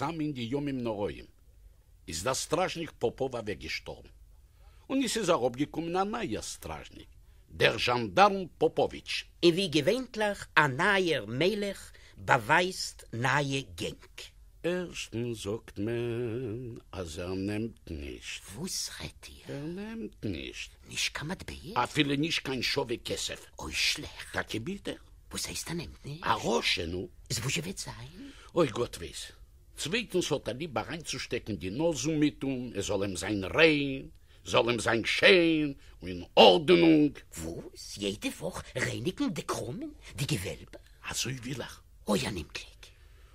סאמע אין די ימים נוראים, איז דער סטראזשניק פאפאוו אוועקגעשטארבן, און עס איז אראפגעקומען א נייער סטראזשניק, דער זשאנדארם פאפאוויטש. און ווי געווענטליך א נייער מלך באווייזט נייע גענג. ערשטנס זאגט מען אז ער נעמט נישט. וואס רעדט איר? ער נעמט נישט. נישט קיין מטבע? אפילו נישט קיין שווה כסף. אוי שלעכט. טאקע ביטער. וואס הייסט ער נעמט נישט? א רשע, נו. איז וואזשע וועט זיין? אוי גאט ווייס. צווייטנס האט ער ליב אריינצושטעקן די נאז אומעטום, עס זאל אים זיין ריין, זאל אים זיין שיין און אין ארדענונג. וואס? יעדע וואך רייניגן די קראמען, די געוועלבער? אזוי וויל ער. אוי אן אומגליק.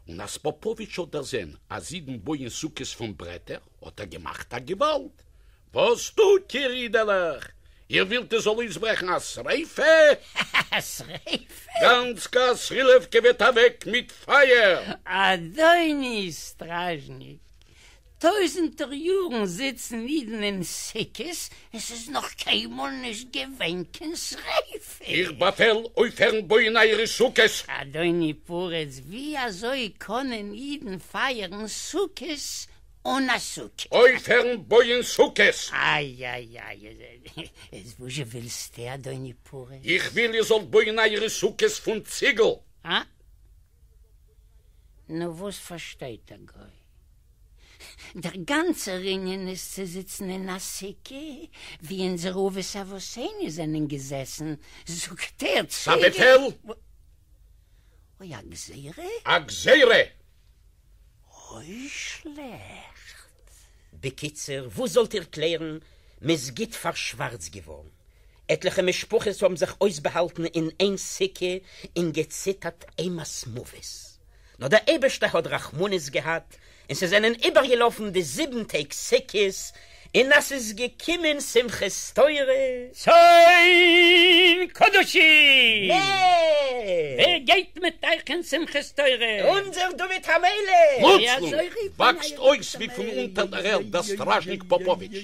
און אז פאפאוויטש האט דערזען אז אידן בויען סוכות פון ברעטער, האט ער געמאכט א געוואלד, וואס טוט איר אידעלעך? איר ווילט עס זאל אויסברעכן א שריפה? א שריפה? גאנץ קאסרילעווקע וועט אוועק מיט פייער! אדוני סטראזשניק, טויזענטער יארן זיצן אידן אין סוכות און ס'איז נאך קיינמאל נישט געווען קיין שריפה! איך באפעל אויפהערן בויען אייערע סוכות! אדוני פריץ, ווי אזוי קענען אידן פייערן סוכות אן א סוכה? אויפהערן בויען סוכות! איי איי איי, איז וואזשע ווילסטו אדוני פריץ? איך וויל איר זאלט בויען אייערע סוכות פון ציגל! אה? נו וואס פארשטייט א גוי? דער גאנצער ענין איז צו זיצן אין א סוכה ווי אונזערע אבות אבותינו זענען געזעסן, זאגט ער ס'א באפעל! אוי א גזירה? א גזירה! אוי שלעכט! בקיצור, וואס זאלט איר קלערן, מ'איז גוט פארשווארצט געווארן, עטליכע משפחות האבן זיך אויסבאהאלטן אין איין סוכה און געציטערט אימת מוות, נאר דער אייבערשטער האט רחמנות געהאט און ס'זענען איבערגעלאפן די זיבן טעג סוכות, און אז ס'איז געקומען שמחת תורה. צאן קדשים! נע! ווער גייט מיט אייך אין שמחת תורה? אונזער דוד המלך! פלוצלונג וואקסט אויס ווי פון אונטער דער ערד דער סטראזשניק פאפאוויטש.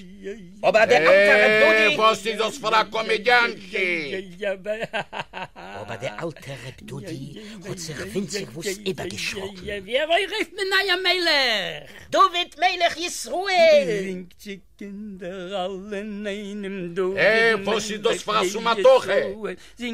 אבער דער אלטער ר' דודי. אה, וואס איז דאס פאר א קאמעדיאנטשיק? אבער דער אלטער ר' דודי האט זיך ווינציג וואס איבערגעשראקן. ווי אזוי רופט מען אייער מלך? דוד מלך ישראל! זינגט זשע קינדער אלע אינאיינעם דוד אה, וואס איז דאס פאר א סומאטוכע?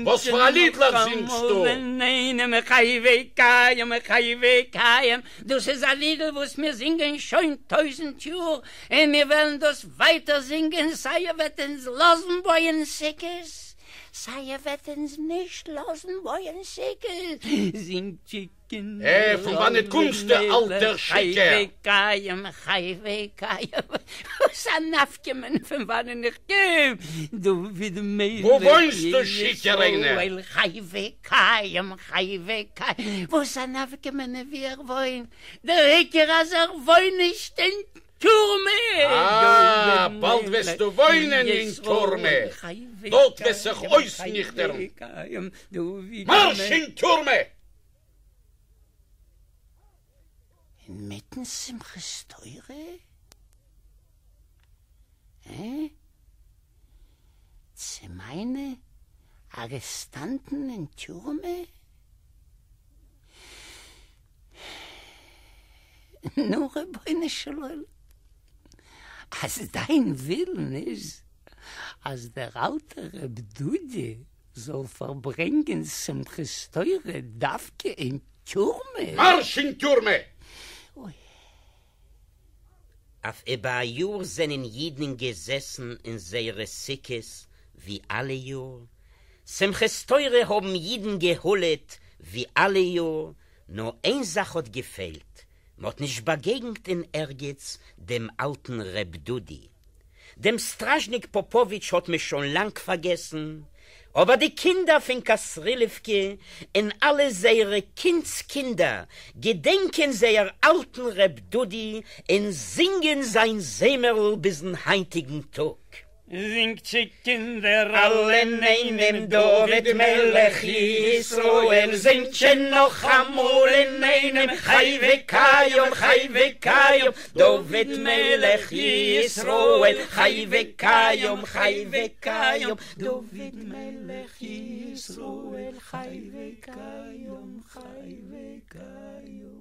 וואס פאר א לידלעך זינגסטו? אינאיינעם חי וקיים חי וקיים דאס איז א לידל וואס מיר זינגען שוין טויזענט יאר און מיר וועלן דאס ווייטער זינגען סיי איר וועט אונז לאזן בויען סוכות סיי איר וועט אונז נישט לאזן בויען סוכות זינגט זשע קינדער אה, פון וואנעט קומסטו אלטער חי שיכור? וקיים חי וקיים וואס א נפקא מינה פון וואנען איך קום דוד מלך וואו וואוינסטו שיכור איינער? ישראל חי וקיים חי וקיים וואס א נפקא מינה וואו איך וואוין דער עיקר אז איך וואוין נישט אין טורמע! אה, באלד וועסטו וואוינען אין טורמע, דארט וועסט זיך אויסניכטערן. מארש אין טורמע! אינמיטן שמחת תורה? אה? צו מיינע ארעסטאנטן אין טורמע? נו רבונו של עולם, אז דיין ווילן איז אז דער אלטער ר' דודי זאל פארברענגען שמחת תורה דווקא אין טורמע. מארש אין טורמע! אוי. אויף איבער א יאר זענען אידן געזעסן אין זייערע סוכות ווי אלע יאר, שמחת תורה האבן אידן געהולעט ווי אלע יאר, נאר איין זאך האט געפעלט, מ'האט נישט באגעגנט אין ערגעץ דעם אלטן ר' דודי. דעם סטראזשניק פאפאוויטש האט מען שוין לאנג פארגעסן, אבער די קינדער פון קאסרילעווקע און אלע זייערע קינדס קינדער געדענקען זייער אלטן ר' דודי און זינגען זיין זמר'ל ביזן היינטיגן טאג. זינגט זשע קינדער אלע אינאיינעם דוד מלך ישראל, זינגט זשע נאכאמאל אינאיינעם חי וקיים חי וקיים דוד מלך ישראל, חי וקיים חי וקיים דוד מלך ישראל, חי וקיים חי וקיים.